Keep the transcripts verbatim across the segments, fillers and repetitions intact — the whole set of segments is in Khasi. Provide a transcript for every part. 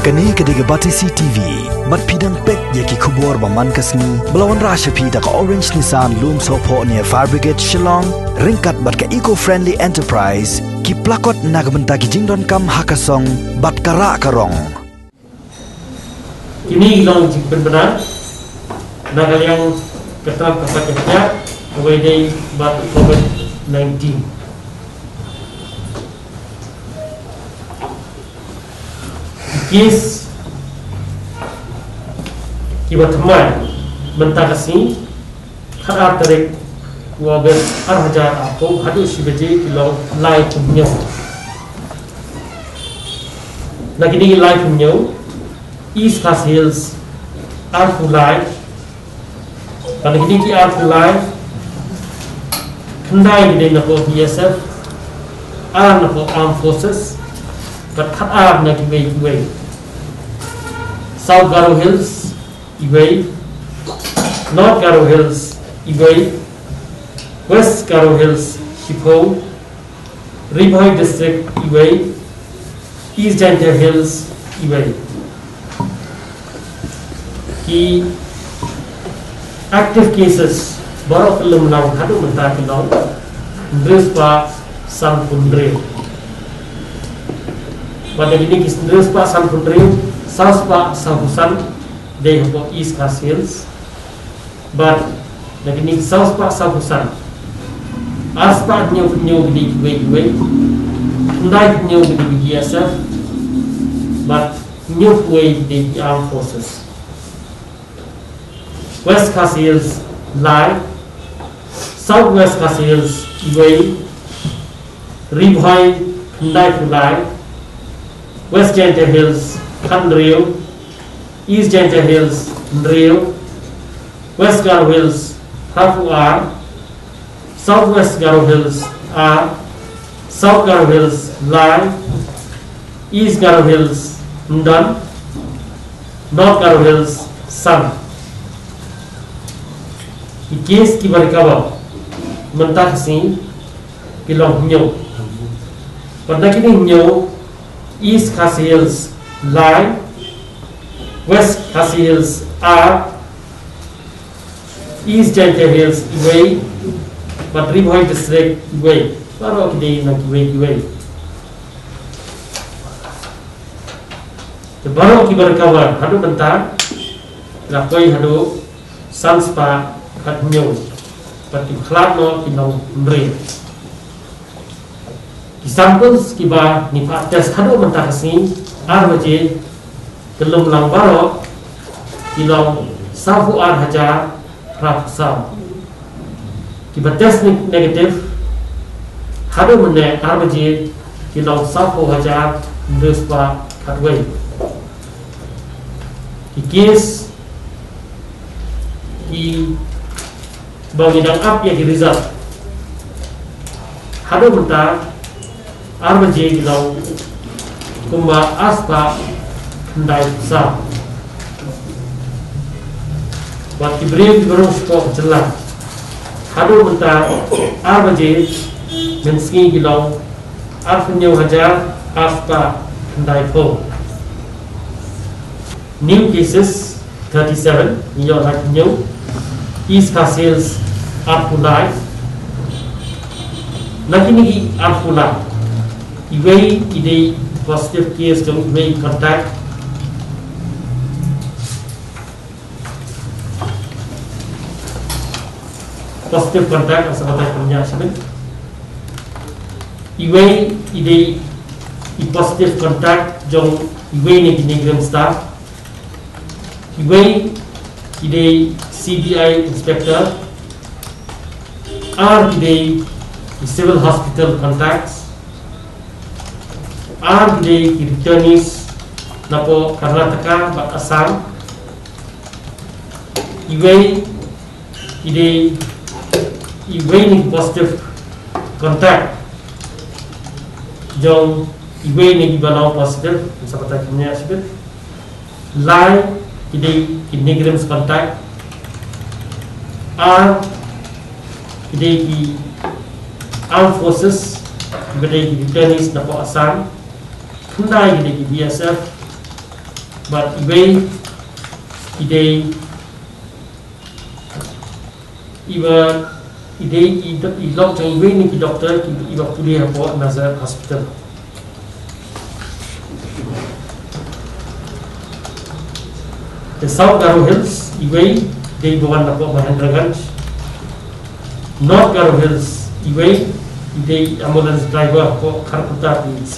Kane ka dei ka Batesi T V. Bad phi dang peit ïa ki khubor ba man ka sngi ba la wanrah sha phi da ka Orange Nissan Lumsohphoh near Fire Brigade Shillong, ryngkat bad ka Eco Friendly Enterprise, ki plakot na ka bynta ki jingdonkam ha ka song bad ka rah ka rong. Kine ki long jingpynbna na ka liang ka tnat ka sakhiat kawei dei bad covid nineteen. Ki case kiba thymmai mynta ka sngi, khatar tarik u August ar hajar arphew, haduh shi baje ki long laiphew hynñiew. Na kine ki laiphew hynñiew, East Khasi Hills arphew lai, bad na kine ki arphew lai, khyndai ki dei na ka B S F, ar na ka Armed Forces, bad khatar na kiwei kiwei. South Garo Hills iwei, North Garo Hills iwei, West Garo Hills shiphew, Ri Bhoi District iwei, East Jaintia Hills iwei. Ki active cases baroh ka lum lang haduh mynta ki long hynriew spah sanphew hynriew. Bad na kine ki hynriew spah sanphew hynriew, saw spah sawphew san dei hapoh East Khasi Hills. Bad na kine ki saw spah sawphew san, ar spah hynñiewphew hynñiew ki dei kiwei kiwei, khyndai phew hynñiew ki dei ki B S F, bad hynñiewphew wei ki dei ki Armed Forces. West Khasi Hills lai, South West Khasi Hills iwei, Ri Bhoi khyndaiphew lai, West Jaintia Hills khathynriew, East Jaintia Hills hynriew, West Garo Hills arphew ar, South West Garo Hills ar, South Garo Hills lai, East Garo Hills hynriew, North Garo Hills san. Ki case kiba recover mynta ka sngi ki long hynñiew. Bad na kine hynñiew, East Khasi Hills lai, West Khasi Hills ar, East Jaintia Hills iwei, bad Ri Bhoi District iwei. Baroh ki dei na kiwei kiwei. Te baroh kiba recover haduh mynta la poi haduh san spah khathynñiew, bad kiba khlad noh ki long hynriew. Ki samples kiba ngi phah test haduh mynta ka sngi ar baje ka lum lang baroh ki long sawphew ar hajar phra phew saw. Kiba test ne-, negative haduh mynne ar baje ki long sawphew hajar hynriew spah khatwei. Ki case kiba ngi dang ap ïa ki result haduh mynta ar baje ki long kumba ar spah khyndai phew saw. Bad ki briew kiba rung shapoh ka jylla haduh mynta ar baje mynsngi ki long arphew hynñiew hajar ar spah khyndaiphew. New cases thirty-seven, ngi ïoh laiphew hynñiew. East Khasi Hills arphew lai. Na kine ki arphew lai, iwei i dei positive case jong iwei i contact. Positive contact, sa batai pynïaid shibit. Iwei i dei i positive contact jong iwei na ki NEIGRIHMS staff. Iwei i dei C B I inspector. Ar ki dei i civil hospital contacts. Ar ki dei ki returnees napoh Karnataka bad Assam. Iwei i dei iwei na ki positive contact jong iwei na kiba long positive, sa batai pynïaid shibit. Lai ki dei ki NEIGRIHMS contact. Ar ki dei ki armed forces, kiba dei ki returnees napoh Assam. Khyndai ki dei ki B S F. Bad iwei i dei, iba i dei i do-, i lok jong iwei na ki doktor ki, iba pule hapoh Nazareth Hospital. Te South Garo Hills, iwei i dei ba wan napoh Mahendraganj. North Garo Hills, iwei i dei ambulance driver hapoh Kharkutta P H C.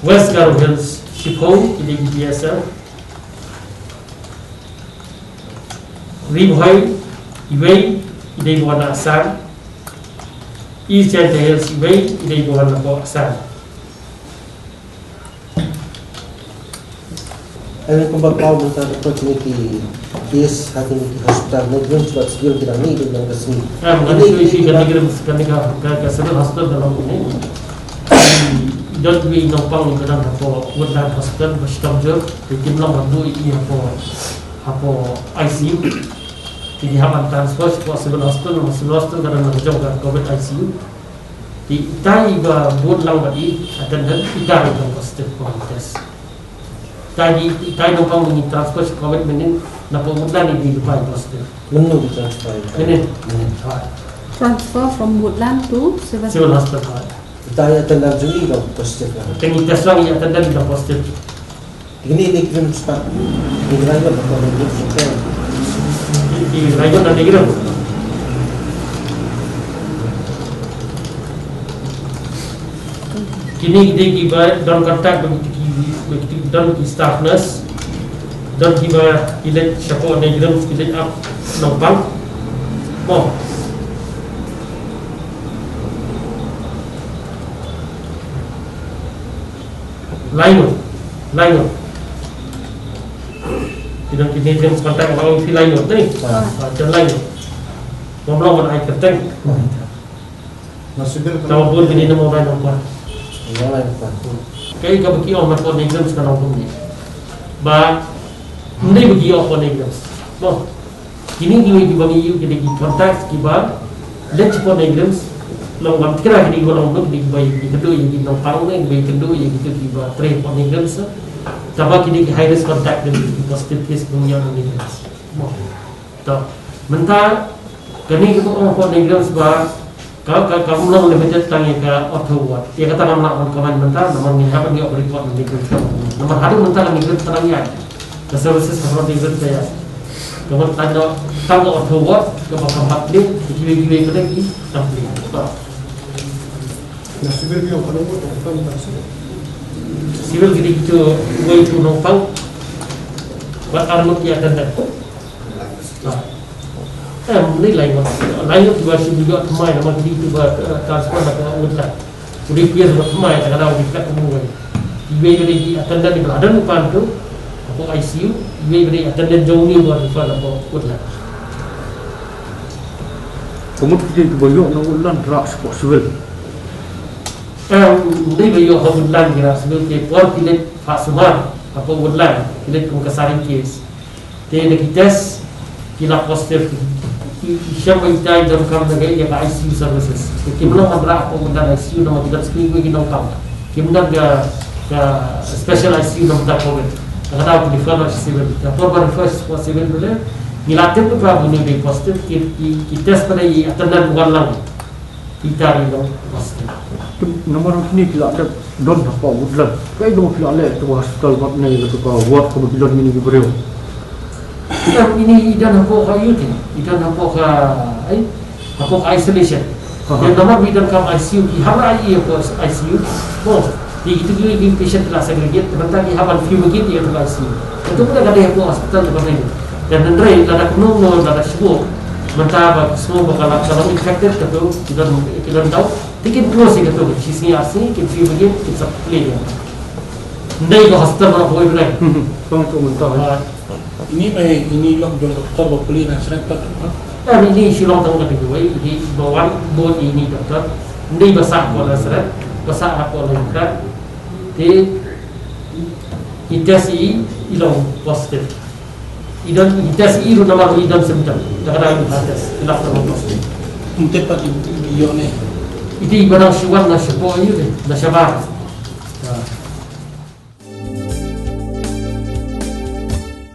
West Garo Hills, shiphew i dei ki B S F. Ri Bhoi, iwei i dei ba wan na Assam. East Jaintia Hills, iwei i dei ba wan napoh Assam. Ai kumba pau mynta ka, kine ki case ha kine ki hospital, NEIGRIHMS bad civil ki dang mih dei dang ka sngi. Em, kane ka issue ka NEIGRIHMS, kane ka, ka, ka civil hospital ka long ne. I don iwei i nongpang iba dang hapoh Woodland Hospital ba shitom jur, te kim long ban buh ïa i hapoh, hapoh I C U. Te ki hap ban transfer shapoh civil hospital, namar civil hospital ka don la ka jong ka covid I C U. Te itai iba bud lang bad i attendant, itai i long positive covid test. Itai i, itai i nongpang ba ngi transfer sha covid mynnin, napoh Woodland i dei iba i positive. Mynno ki transfer? Mynnin, mynnin. Ha. Transfer from Woodland to Civil Civil Hospital. Hospital, ha. Itai i attendant jong i long positive, ha. Te ngi test lang i attendant i long positive. Kine ki NEIGRIHMS pat, ki Raijor, ki NEIGRIHMS, ki Raijor na NEIGRIHMS. Kine ki dei kiba don contact bad ki, bad ki, don ki staff nurse, don kiba ki leit shapoh NEIGRIHMS, ki leit ap nongpang. Mo. Laingut, laingut. Ki don ki NEIGRIHMS contact, ba ong phi laingut ne? Ah. Ah, jan laingut. Ngam long ban ai kyrteng. Tawa bun bini na mobile number. Mobile number. Kaei kaba ki ong hapoh NEIGRIHMS ka long kumne. Ba, ym dei ba ki ong hapoh NEIGRIHMS. Mo. Kine kiwei kiba ngi ïohi ki dei ki contacts kiba leit shapoh NEIGRIHMS, long bam tikna kine kiba long bam kine kiba ïakynduh ïa ki nongpang ne kiba ïakynduh ïa kito kiba trei hapoh NEIGRIHMS. Tangba kine ki high risk contact ne ki positive case ba ngi ïoh na NEIGRIHMS. Mo. To, mynta kane kaba ong hapoh NEIGRIHMS ba Ka, ka, kam long limited tang ïa ka ortho ward. Ïa kata ngam lah ban comment mynta, namar ngin hap ban ïoh report mynta. Namar haduh mynta ka NEIGRIHMS ka dang ïaid. Ka services ka front NEIGRIHMS ka ïaid. Ka mut tang ka, tang ka ortho ward, kaba kam hap plie, kiwei kiwei ka dang ki, kam plie. Na civil ki ong ka long ward, ka long ward, civil. Civil ki dei kito, wei tu nongpang. Bad arngut ïa attendant. Ah. Em, ni lain ngut. Lain ngut kiba shim ïoh thymmai namar ki dei kiba, eh, transfer na ka Woodland. U dei u ïa ba thymmai, tang ka daw u dei kat kumne. Iwei ba dei ki attendant iba la don u pan tu hapoh I C U, iwei ba dei attendant jong u ba refer hapoh Woodland. Ka mut ki dei kiba ïoh na Woodland rah shapoh civil. Em, ni ba ïoh ha Woodland ki rah civil, te por ki leit phah sumar hapoh Woodland, ki leit kum ka sarin case. Te da ki test ki la positive. Ki, ki shem ba itai donkam da ka ïa ka I C U services. Te kim long ban rah hapoh Woodland I C U namar ki don sngi ki nongpang. Kim don ka, ka special I C U namar ka covid. Te ka dei ki refer sha civil. Te por ba refer sha civil bad ngi la tip ba u ni dei positive, ki, ki, ki test pat ïa i attendant ba wan lang. Ita ri long positive. Namar kine ki la dep don hapoh Woodland. Kaei ba phi la leh to hospital bad ne to ka ward kaba ki don kine ki briew. Ita ri ni i don hapoh ka ïa te. I don hapoh ka, ai, hapoh ka isolation. Aha. Ïa namar ba i donkam I C U, ki hap rah ïa i hapoh I C U. Mo, ïa kito ki, ki patient ki la segregate, te mynta ki hap ban fumigate ïa hapoh I C U. Kato ka dei hapoh hospital kaba dei. Te hynrei lada kumno kumno, lada shuh mynta ba ki sngew ba ka la, ka long infected, kato ki don, ki don daw. Te kin close ïa kato, shisngi arsngi kin fumigate, kin sa plie ïa. Ym dei ka hospital ba bun bun. Hmm, hmm. Tang tu mynta. Ah. Ini ba, ini long jong doktor ba plie na srek pat, ha? Ah, ini shi long tang kata kiwei, ini ba wan bun ini doktor. Ym dei ba sah hapoh Nazareth, ba sah hapoh Laitumkhrah. Te i test i, i long positive. I don, i test i ruh namar i don symptom. Te ka dei i test, i lap namar positive. Ym tip pat i, i ïoh ne. Ite i ba nang shu wan na shapoh ïa te, na shabar.